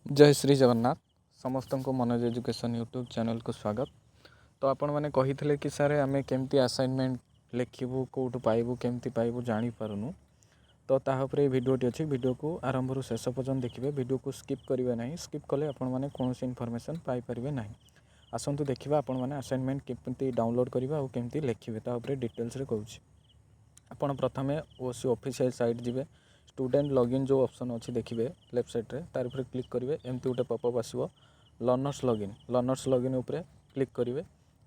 ଜୟ ଶ୍ରୀ ଜଗନ୍ନାଥ। ସମସ୍ତଙ୍କୁ Manoj education YouTube ଚ୍ୟାନେଲ୍କୁ ସ୍ୱାଗତ। ତ ଆପଣମାନେ କହିଥିଲେ କି ସାର୍, ଆମେ କେମିତି ଆସାଇନମେଣ୍ଟ ଲେଖିବୁ, କେଉଁଠୁ ପାଇବୁ, କେମିତି ପାଇବୁ ଜାଣିପାରୁନୁ। ତ ତାହା ଉପରେ ଏଇ ଭିଡ଼ିଓଟି ଅଛି। ଭିଡ଼ିଓକୁ ଆରମ୍ଭରୁ ଶେଷ ପର୍ଯ୍ୟନ୍ତ ଦେଖିବେ, ଭିଡ଼ିଓକୁ ସ୍କିପ୍ କରିବେ ନାହିଁ। ସ୍କିପ୍ କଲେ ଆପଣମାନେ କୌଣସି ଇନଫର୍ମେସନ୍ ପାଇପାରିବେ ନାହିଁ। ଆସନ୍ତୁ ଦେଖିବା, ଆପଣମାନେ ଆସାଇନମେଣ୍ଟ କେମିତି ଡାଉନଲୋଡ଼୍ କରିବେ ଆଉ କେମିତି ଲେଖିବେ, ତା ଉପରେ ଡିଟେଲ୍ସରେ କହୁଛି। ଆପଣ ପ୍ରଥମେ ଓସିୟୁ ଅଫିସିଆଲ୍ ସାଇଟ୍ ଯିବେ। ଷ୍ଟୁଡେଣ୍ଟ ଲଗ୍ଇନ୍ ଯେଉଁ ଅପସନ୍ ଅଛି ଦେଖିବେ ଲେଫ୍ଟ ସାଇଡ଼୍ରେ, ତାର ଉପରେ କ୍ଲିକ୍ କରିବେ। ଏମିତି ଗୋଟେ ପପଅପ୍ ଆସିବ, ଲର୍ଣ୍ଣର୍ସ ଲଗ୍ଇନ୍। ଲର୍ଣ୍ଣର୍ସ ଲଗ୍ଇନ୍ ଉପରେ କ୍ଲିକ୍ କରିବେ।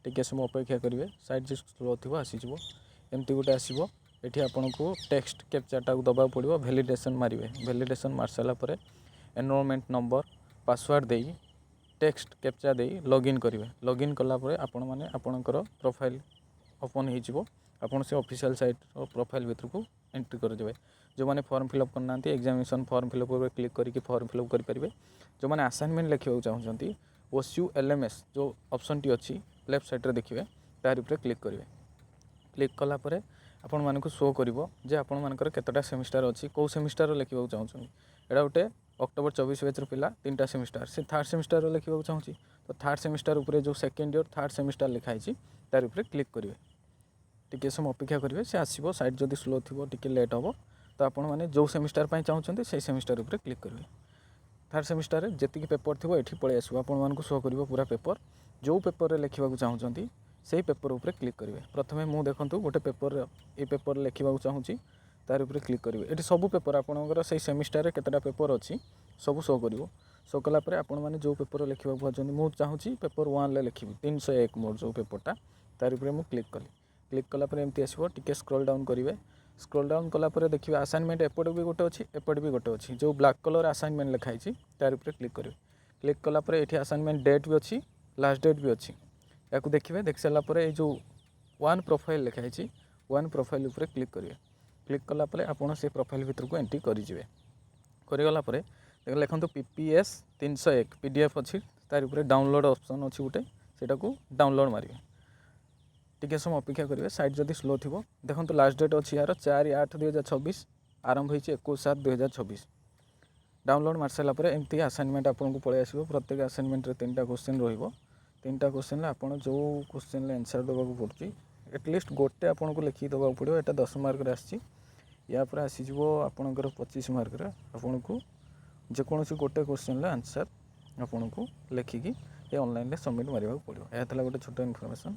ଟିକେ ସମୟ ଅପେକ୍ଷା କରିବେ, ସାଇଟ୍ ଯେ ସ୍ଲୋ ଥିବ, ଆସିଯିବ। ଏମିତି ଗୋଟେ ଆସିବ। ଏଠି ଆପଣଙ୍କୁ ଟେକ୍ସଟ କ୍ୟାପଚାଟାକୁ ଦେବାକୁ ପଡ଼ିବ। ଭ୍ୟାଲିଡେସନ୍ ମାରିବେ। ଭ୍ୟାଲିଡେସନ୍ ମାରି ସାରିଲା ପରେ ଏନରୋଲମେଣ୍ଟ ନମ୍ବର, ପାସୱାର୍ଡ଼ ଦେଇ, ଟେକ୍ସଟ କ୍ୟାପଚା ଦେଇ ଲଗ୍ଇନ୍ କରିବେ। ଲଗ୍ଇନ୍ କଲା ପରେ ଆପଣମାନେ ଆପଣଙ୍କର ପ୍ରୋଫାଇଲ୍ ଓପନ୍ ହେଇଯିବ। ଆପଣ ସେ ଅଫିସିଆଲ୍ ସାଇଟ୍ର ପ୍ରୋଫାଇଲ୍ ଭିତରକୁ ଏଣ୍ଟ୍ରି କରିଦେବେ। ଯେଉଁମାନେ ଫର୍ମ ଫିଲ୍ଅପ୍ କରିନାହାନ୍ତି, ଏକ୍ଜାମିନେସନ୍ ଫର୍ମ ଫିଲ୍ଅପ୍ ଉପରେ କ୍ଲିକ୍ କରିକି ଫର୍ମ ଫିଲ୍ଅପ୍ କରିପାରିବେ। ଯେଉଁମାନେ ଆସାଇନମେଣ୍ଟ ଲେଖିବାକୁ ଚାହୁଁଛନ୍ତି, ଓସିୟୁ ଏଲ୍ଏମ୍ଏସ୍ ଯେଉଁ ଅପସନ୍ଟି ଅଛି ଲେଫ୍ଟ ସାଇଡ଼୍ରେ ଦେଖିବେ, ତାରି ଉପରେ କ୍ଲିକ୍ କରିବେ। କ୍ଲିକ୍ କଲା ପରେ ଆପଣମାନଙ୍କୁ ଶୋ କରିବ ଯେ ଆପଣମାନଙ୍କର କେତେଟା ସେମିଷ୍ଟାର ଅଛି, କେଉଁ ସେମିଷ୍ଟାର ଲେଖିବାକୁ ଚାହୁଁଛନ୍ତି। ଏଇଟା ଗୋଟେ ଅକ୍ଟୋବର 24 ବ୍ୟାଚ୍ର ପିଲା, ତିନିଟା ସେମିଷ୍ଟାର। ସେ ଥାର୍ଡ଼ ସେମିଷ୍ଟାର ଲେଖିବାକୁ ଚାହୁଁଛି, ତ ଥାର୍ଡ଼ ସେମିଷ୍ଟାର ଉପରେ ଯେଉଁ ସେକେଣ୍ଡ ଇୟର୍ ଥାର୍ଡ଼ ସେମିଷ୍ଟାର ଲେଖା ହେଇଛି, ତାରି ଉପରେ କ୍ଲିକ୍ କରିବେ। ଟିକେ ସମୟ ଅପେକ୍ଷା କରିବେ, ସେ ଆସିବ। ସାଇଟ୍ ଯଦି ସ୍ଲୋ ଥିବ, ଟିକେ ଲେଟ୍ ହେବ। ତ ଆପଣମାନେ ଯେଉଁ ସେମିଷ୍ଟାର ପାଇଁ ଚାହୁଁଛନ୍ତି, ସେଇ ସେମିଷ୍ଟାର ଉପରେ କ୍ଲିକ୍ କରିବେ। ଥାର୍ଡ଼ ସେମିଷ୍ଟାରରେ ଯେତିକି ପେପର୍ ଥିବ, ଏଠି ପଳେଇ ଆସିବ। ଆପଣମାନଙ୍କୁ ଶୋ କରିବ ପୁରା ପେପର୍। ଯେଉଁ ପେପର୍ରେ ଲେଖିବାକୁ ଚାହୁଁଛନ୍ତି, ସେଇ ପେପର୍ ଉପରେ କ୍ଲିକ୍ କରିବେ। ପ୍ରଥମେ ମୁଁ ଦେଖନ୍ତୁ ଗୋଟେ ପେପର୍, ଏଇ ପେପର୍ ଲେଖିବାକୁ ଚାହୁଁଛି, ତାର ଉପରେ କ୍ଲିକ୍ କରିବେ। ଏଠି ସବୁ ପେପର୍, ଆପଣଙ୍କର ସେଇ ସେମିଷ୍ଟାରରେ କେତେଟା ପେପର୍ ଅଛି, ସବୁ ଶୋ କରିବ। ଶୋ କଲା ପରେ ଆପଣମାନେ ଯେଉଁ ପେପର୍ ଲେଖିବାକୁ ଭାବୁଛନ୍ତି, ମୁଁ ଚାହୁଁଛି ପେପର୍ 1ରେ ଲେଖିବି, 301 ମୋର ଯେଉଁ ପେପର୍ଟା, ତାର ଉପରେ ମୁଁ କ୍ଲିକ୍ କଲି। କ୍ଲିକ୍ କଲା ପରେ ଏମିତି ଆସିବ। ଟିକେ ସ୍କ୍ରୋଲ୍ ଡାଉନ୍ କରିବେ। ସ୍କ୍ରୋଲ୍ ଡାଉନ୍ କଲା ପରେ ଦେଖିବେ ଆସାଇନମେଣ୍ଟ ଏପଟେ ବି ଗୋଟେ ଅଛି, ଏପଟେ ବି ଗୋଟେ ଅଛି। ଯେଉଁ ବ୍ଲାକ୍ କଲର୍ ଆସାଇନମେଣ୍ଟ ଲେଖା ହେଇଛି, ତାର ଉପରେ କ୍ଲିକ୍ କରିବେ। କ୍ଲିକ୍ କଲା ପରେ ଏଠି ଆସାଇନମେଣ୍ଟ ଡେଟ୍ ବି ଅଛି, ଲାଷ୍ଟ ଡେଟ୍ ବି ଅଛି। ଏହାକୁ ଦେଖିବେ। ଦେଖି ସାରିଲା ପରେ ଏଇ ଯେଉଁ ୱାନ୍ ପ୍ରୋଫାଇଲ୍ ଲେଖା ହେଇଛି, ୱାନ୍ ପ୍ରୋଫାଇଲ୍ ଉପରେ କ୍ଲିକ୍ କରିବେ। କ୍ଲିକ୍ କଲା ପରେ ଆପଣ ସେ ପ୍ରୋଫାଇଲ୍ ଭିତରକୁ ଏଣ୍ଟ୍ରି କରିଯିବେ। କରିଗଲା ପରେ ଲେଖନ୍ତୁ ପିପିଏସ୍ 301 ପିଡିଏଫ୍ ଅଛି, ତାର ଉପରେ ଡାଉନଲୋଡ଼୍ ଅପସନ୍ ଅଛି ଗୋଟେ, ସେଇଟାକୁ ଡାଉନଲୋଡ଼୍ ମାରିବେ। ଟିକେ ସମୟ ଅପେକ୍ଷା କରିବେ, ସାଇଟ୍ ଯଦି ସ୍ଲୋ ଥିବ। ଦେଖନ୍ତୁ, ଲାଷ୍ଟ ଡେଟ୍ ଅଛି ଏହାର 4/8/2026, ଆରମ୍ଭ ହୋଇଛି 21/7/2026। ଡାଉନଲୋଡ଼୍ ମାରି ସାରିଲା ପରେ ଏମିତି ଆସାଇନମେଣ୍ଟ ଆପଣଙ୍କୁ ପଳେଇ ଆସିବ। ପ୍ରତ୍ୟେକ ଆସାଇନମେଣ୍ଟରେ ତିନିଟା କୋଶ୍ଚିନ୍ ରହିବ। ତିନିଟା କୋଶ୍ଚିନ୍ରେ ଆପଣ ଯେଉଁ କୋଶ୍ଚିନ୍ରେ ଆନ୍ସର୍ ଦେବାକୁ ପଡ଼ୁଛି, ଆଟଲିଷ୍ଟ ଗୋଟେ ଆପଣଙ୍କୁ ଲେଖିକି ଦେବାକୁ ପଡ଼ିବ। ଏଇଟା 10 ମାର୍କରେ ଆସିଛି। ୟା ପରେ ଆସିଯିବ ଆପଣଙ୍କର 25 ମାର୍କରେ। ଆପଣଙ୍କୁ ଯେକୌଣସି ଗୋଟେ କୋଶ୍ଚିନ୍ର ଆନ୍ସର୍ ଆପଣଙ୍କୁ ଲେଖିକି ଏ ଅନଲାଇନ୍ରେ ସବମିଟ୍ ମାରିବାକୁ ପଡ଼ିବ। ଏହା ଥିଲା ଗୋଟେ ଛୋଟ ଇନଫର୍ମେସନ୍।